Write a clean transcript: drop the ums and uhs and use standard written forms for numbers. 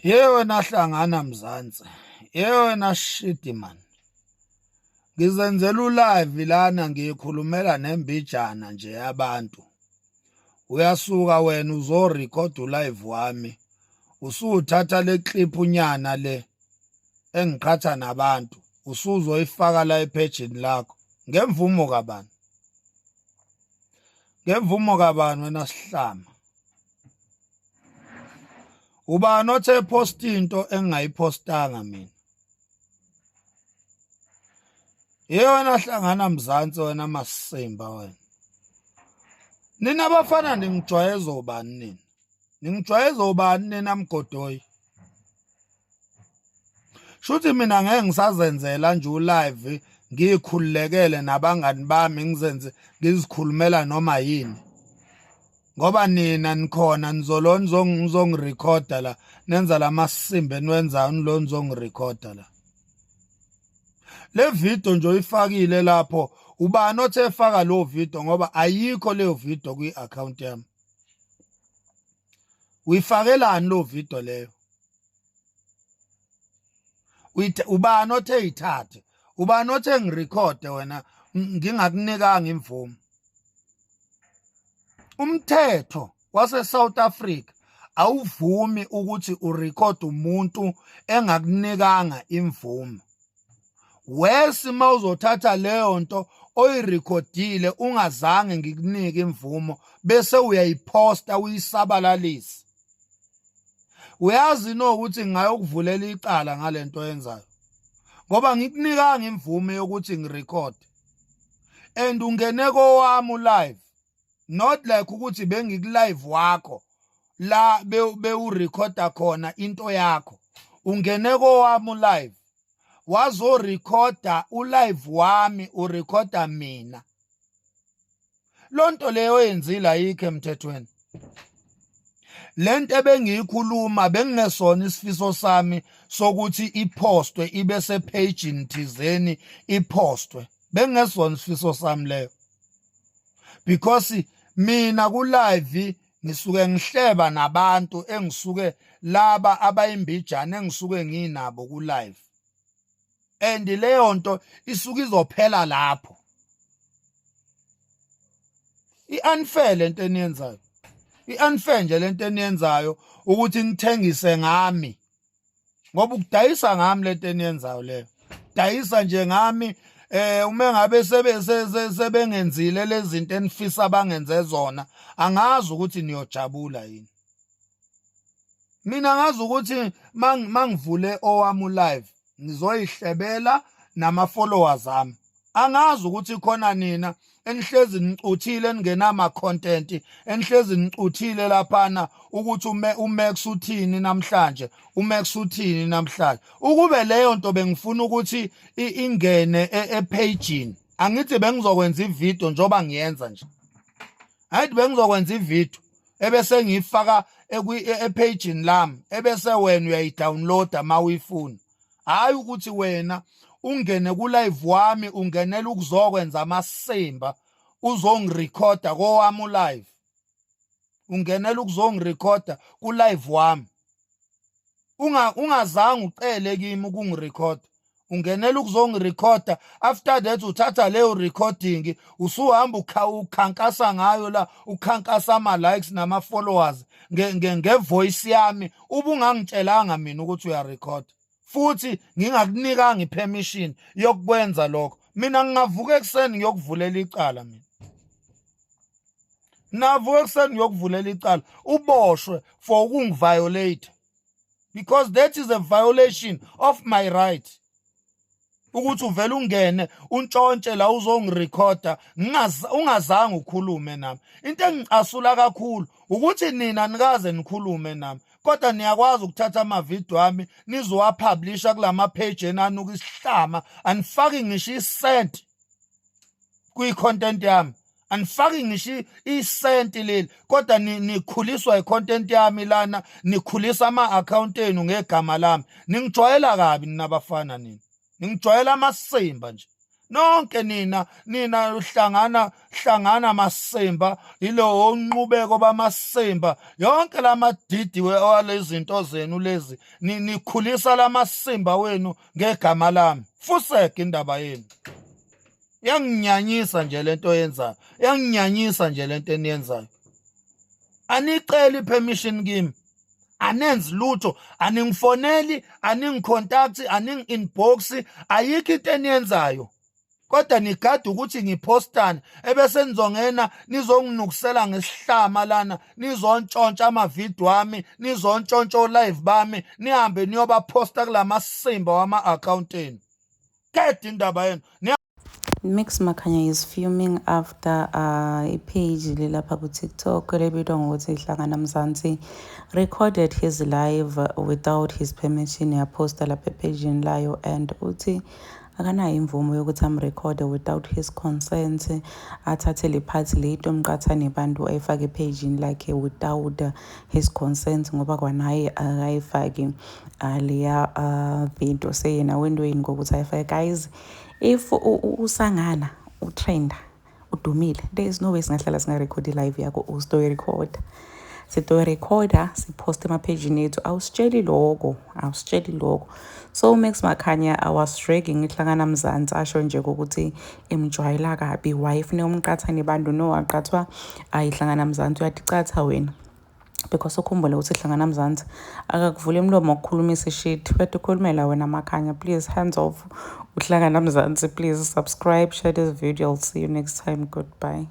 Ye wena hlangana Mzansi. Ye wena shidi man. Ngizenzela ulive lana ngikhulumela nembijana nje yabantu. Uyasuka wena uzorecord ulive wami. Usuthatha le clip unyana le engiqhatha nabantu usuzoyifaka la ephejini lakho ngemvumo kabani? Ngemvumo kabani wena sihlama? Ubani othe post into engingayiphostanga mina? Yeyona hlangana Mzansi wena masimba wena. Nina bafana ningijwayeza obani nina? Ningijwayeza obani nina mgodoyi? Shuthi mina ngeke ngisazenzela nje ulive ngikhululekele nabangani bami ngizenze ngizikhulumela noma yini. Ngoba nina nikhona nizolo nizongirekhoda la nenza lamasimba eniwenzayo nilo nizongirekhoda la. Le video nje oyifakile lapho ubani othe efaka lo video ngoba ayikho leyo video kwi-account yami. Uyifakelani lo video leyo? Ubani othe ithathe? Ubani othe ngirekhode wena ngingakunikanga imvumo? Umthetho wase South Africa awuvumi ukuthi urecord umuntu engakunikanga imvumo. Wesi mawuzothatha leyo nto oyirekhodile ungazange ngikunike imvumo bese uyayiphosta uyisabalalisa. Uyazi no ukuthi ngingayokuvulela icala ngalento oyenzayo. Ngoba ngikunikanga imvume yokuthi ngirecord. And ungene kowami live. Not like ukuthi bengiku live wakho la bewurekhoda khona into yakho. Ungene kowami live. Wazorekhoda ulive wami urekhoda mina. Lonto leyo oyenzile ayikho emthethweni. Lento ebengiyikhuluma bengingesona isifiso sami sokuthi ipostwe ibe sepage thizeni ipostwe. Bengingesona isifiso sami leyo. Because mina ku live ngisuke ngihleba nabantu engisuke laba abayimbijana engisuke nginabo ku live. And leyo nto isuke izophela lapho. I-unfair lento eniyenzayo. I-unfair nje lento eniyenzayo ukuthi nithengise ngami. Ngoba ukudayisa ngami lento eniyenzayo leyo. Dayisa nje ngami uma ngabe sebe sebengenzile lezi zinto enifisa bangenze zona angazi ukuthi niyojabula yini. Mina ngazi ukuthi mangivule owami live ngizoyihlebela nama followers ami. Angazi ukuthi khona nina enihlezi nicuthile ningenama content enihlezi nicuthile laphana ukuthi uMax uthini namhlanje uMax uthini namhlanje. Ukube leyo nto bengifuna ukuthi ingene epageini angithi bengizokwenza ivideo njoba ngiyenza nje. Hayi bengizokwenza ivideo ebese ngiyifaka epageini lami ebese wena uyayidownloada mawuyifuna. Hayi ukuthi wena ungene ku live wami ungenela ukuzokwenza amasimba uzongirekhoda kowami live. Ungenela ukuzongirekhoda ku live wami. Ungazange ucele kimi ukungirekhoda. Ungenela ukuzongirekhoda after that uthatha leyo recording usuhamba ukhankasa ngayo la ukhankasa ama likes nama followers nge voice yami ubungangitshelanga mina ukuthi uyarecord futhi ngingakunikanga ipermission yokwenza lokho. Mina ngingavuka ekuseni ngiyokuvulela icala mina. Navuka ekuseni ngiyokuvulela icala uboshwe for ukungiviolate because that is a violation of my right. Ukuthi uvele ungene untshontshe la uzongirekhoda ungazange ukhulume nami. Into engicasula kakhulu ukuthi nina nikaze nikhulume nami kodwa niyakwazi ukuthatha amavidiyo ami nizowapublisha kulama page enanuka isihlama anifaki ngisho isent kwi-content yami. Anifaki ngisho isenti leli kodwa nikhuliswa i-content yami lana nikhulisa ama-account enu ngegama lami. Ningijwayela kabi nina bafana nina. Ningijwayela amasimba nje. Nonke nina, nina hlangana hlangana masimba, yilowo nqubeko bamasimba, yonke lamadidi walezinto zenu lezi, nikhulisa lamasimba wenu ngegama lami. Fuseke indaba yenu. Yanginyanyisa nje lento oyenzayo, yanginyanyisa nje lento eniyenzayo. Aniceli permission kimi, anenzi lutho, aningifoneli, aningicontact, aningi-inbox, ayikho into eniyenzayo, kodwa nigada ukuthi ngipostani, ebese nizongena nizonginukisela ngesihlama lana, nizontshontsha amavidiyo ami, nizontshontsha o-live bami, nihambe niyobaphosta kulamasimba wama-account enu. Qeda indaba yenu. Mix Makhanya is fuming after i-page lelapha ku-TikTok lebitwa ngokuthi Hlangana Mzansi recorded his live without his permission, yaphosta lapha ephejini layo, and uthi akanayo imvumo yokuthi amrekhode without his consent, athathe le part le itomqatha nebantu ayifake ephejini lakhe without his consent, ngoba kwanaye akayifaki leya video, seyena wentweni ngokuthi ayifake. Guys, if usangana utrenda, udumile, there is no way singahlala singarekhodi live yakho. Usitoyirekhoda, sitoyirekhoda, siphoste emaphejini ethu, awusitsheli loko, awusitsheli loko. So Max Makhanya, I was dragging ihlangana Mzansi, asho nje ukuthi imjwayela kabi, why funeka umqathane bantu? No, aqathwa ayihlangana Mzansi, uyaticatha wena, because ukhumbule ukuthi Hlangana Mzansi akakuvula imlomo ukukhulumisa ishit, uyatikhulumela wena Makhanya. Please, hands off uhlangana Mzansi. Please subscribe, share this video. I'll see you next time. Goodbye.